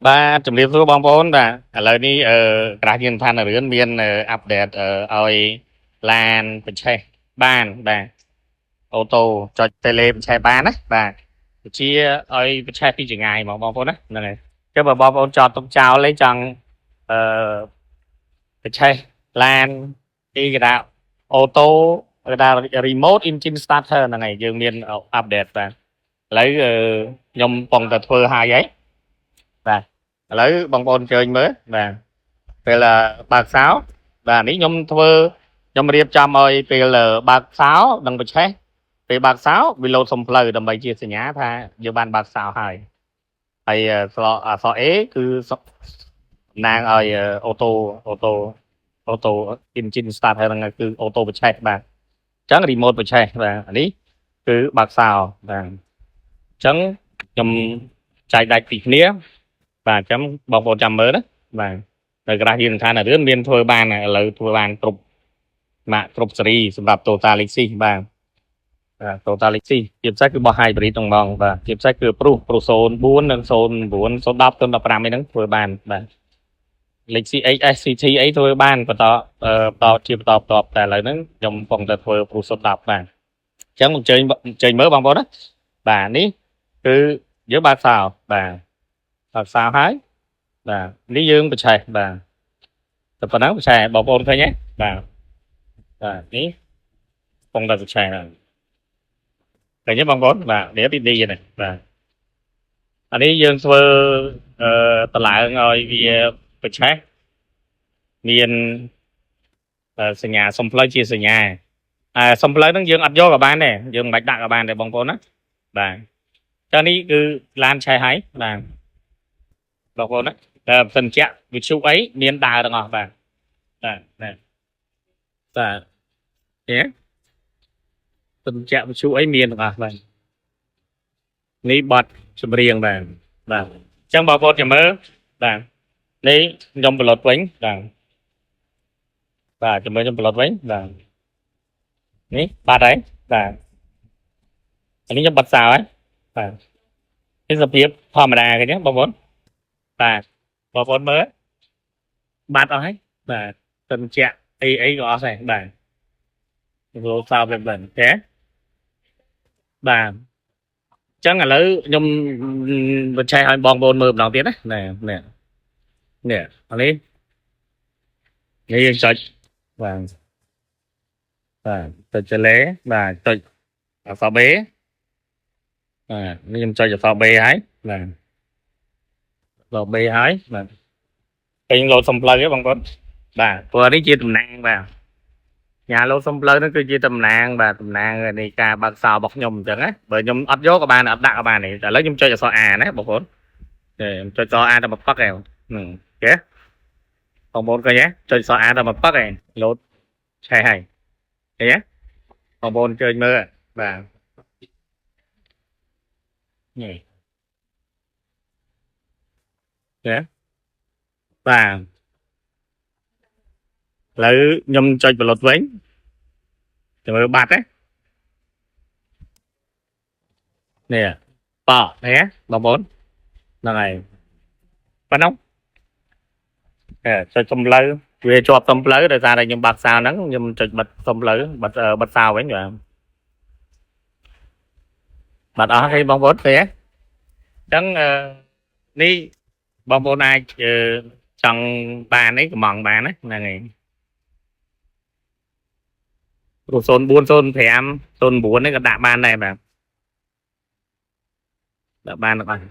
បាទជំរាបសួរបងប្អូនបាទឥឡូវនេះក្រាស់យានឋានរឿនមាន update ឲ្យឡានបញ្ឆេះបានបាទ auto ចុច tele បញ្ឆេះបានណាបាទវិជាឲ្យបញ្ឆេះពីចង្ងាយហ្មងបងប្អូនណាហ្នឹងហើយចឹងបើបងប្អូនចតទុកចោលឯងចង់អឺបញ្ឆេះឡានទីគេថា auto គេថា remote engine starter ហ្នឹងហើយយើងមាន update បាទឥឡូវខ្ញុំកំពុងតែធ្វើហើយហើយបាទឥឡូវបងប្អូនអញ្ជើញមើលបាទពេលបើកសោបាទនេះខ្ញុំធ្វើខ្ញុំរៀបចំឲ្យពេលបើកសោនិងបញ្ឆេះពេលបើកសោវាលោតសុំផ្លូវដើម្បីជាសញ្ញាថាយើងបានបើកសោហើយហើយស្លអក្សរ A គឺតំណាងឲ្យ auto engine start ហើយហ្នឹងគឺ auto បញ្ឆេះបាទអញ្ចឹង remote បញ្ឆេះបាទអានេះគឺបើកសោបាទអញ្ចឹងខ្ញុំចែកដាច់ពីគ្នាបាទអញ្ចឹងបងប្អូនចាំមើលណាបាទនៅក្រាស់យានដ្ឋានរឿនមានធ្វើបានឥឡូវធ្វើបានគ្រប់ម៉ាកគ្រប់សេរីសម្រាប់ Toyota Lexus បាទបាទ Toyota Lexus ជាពិសេសគឺបោះ hybrid ទាំងហ្មងបាទជាពិសេសគឺ Prius Prius 04និង09 010 015អីហ្នឹងធ្វើបានបាទ Lexus HS CT អីធ្វើបានបន្តបន្តជាបន្តបន្ទាប់តែឥឡូវហ្នឹងខ្ញុំកំពុងតែធ្វើ Prius 010បាទអញ្ចឹងអញ្ជើញអញ្ជើញមើលបងប្អូនណាបាទនេះគឺយើងបើកសោបាទបើកសោហើយបាទនេះយើងបញ្ឆេះបាទតែប៉ុណ្ណឹងបញ្ឆេះបងប្អូនឃើញទេបាទបាទនេះកំពុងតែបញ្ឆេះបាទឃើញទេបងប្អូនបាទនេះពីនេះនេះបាទអានេះយើងធ្វើអឺតឡើងឲ្យវាបញ្ឆេះមានសញ្ញាសុំផ្លូវជាសញ្ញាអឺសុំផ្លូវហ្នឹងយើងអត់យកក៏បានដែរយើងមិនបាច់ដាក់ក៏បានដែរបងប្អូនណាបាទចានេះគឺឡានឆេះហើយបាទបងប្អូនណាតែបើសិនជាវិទ្យុអីមានដើរទាំងអស់បាទបាទបាទបាទនេះសិនជាវិទ្យុអីមានទាំងអស់បាទនេះបတ်ចម្រៀងបាទបាទអញ្ចឹងបងប្អូនចាំមើលបាទនេះខ្ញុំប្លុតវិញបាទបាទចាំមើលខ្ញុំប្លុតវិញបាទនេះបាត់ហើយបាទអានេះខ្ញុំបាត់សោហើយបាទនេះសភាពធម្មតាគេចឹងបងប្អូនបាទបងប្អូនមើលបាត់អស់ហើយបាទសិនជាក់អីអីក៏អស់ដែរបាទលោសោបែបហ្នឹងទេបាទអញ្ចឹងឥឡូវខ្ញុំបញ្ឆេះឲ្យបងប្អូនមើលម្ដងទៀតណាណែនេះនេះអានេះនេះយើងចុចបាទបាទចុចចលេបាទចុចអក្សរ B បាទនេះខ្ញុំចុចអក្សរ B ហើយបាទអក្សរ B ហើយបាទពេញលោតសំផ្លូវទេបងប្អូនបាទព្រោះនេះជាតំណាងបាទញ៉ាលោតសំផ្លូវហ្នឹងគឺជាតំណាងបាទតំណាងនៃការបើកសោរបស់ខ្ញុំអញ្ចឹងណាបើខ្ញុំអត់យកក៏បានអត់ដាក់ក៏បាននេះតែឥឡូវខ្ញុំចុចអក្សរ A ណាបងប្អូនខ្ញុំចុចអក្សរ A តែមួយពឹកឯងហ្នឹងគេបងប្អូនឃើញទេចុចអក្សរ A តែមួយពឹកឯងលោតឆេះហើយឃើញទេបងប្អូនអញ្ជើញមើលបាទនេះទេបាទឥឡូវខ្ញុំចុចប្លុតវិញចាំមើលបាត់ទេនេះបនេះបងប្អូនហ្នឹងហើយប៉ុណ្ណឹងអេចុចសំឡូវវាជាប់សំផ្លូវដោយសារតែខ្ញុំបាក់សោហ្នឹងខ្ញុំចុចបិទសំផ្លូវបិទបិទសោវិញបាទបាត់អស់ហើយបងប្អូនឃើញទេអញ្ចឹងអឺនេះបងប្អូនអាចចង់បាននេះកំងបានណាហ្នឹងហើយព្រោះ04 05 09នេះក៏ដាក់បានដែរបាទដាក់បានទាំងអស់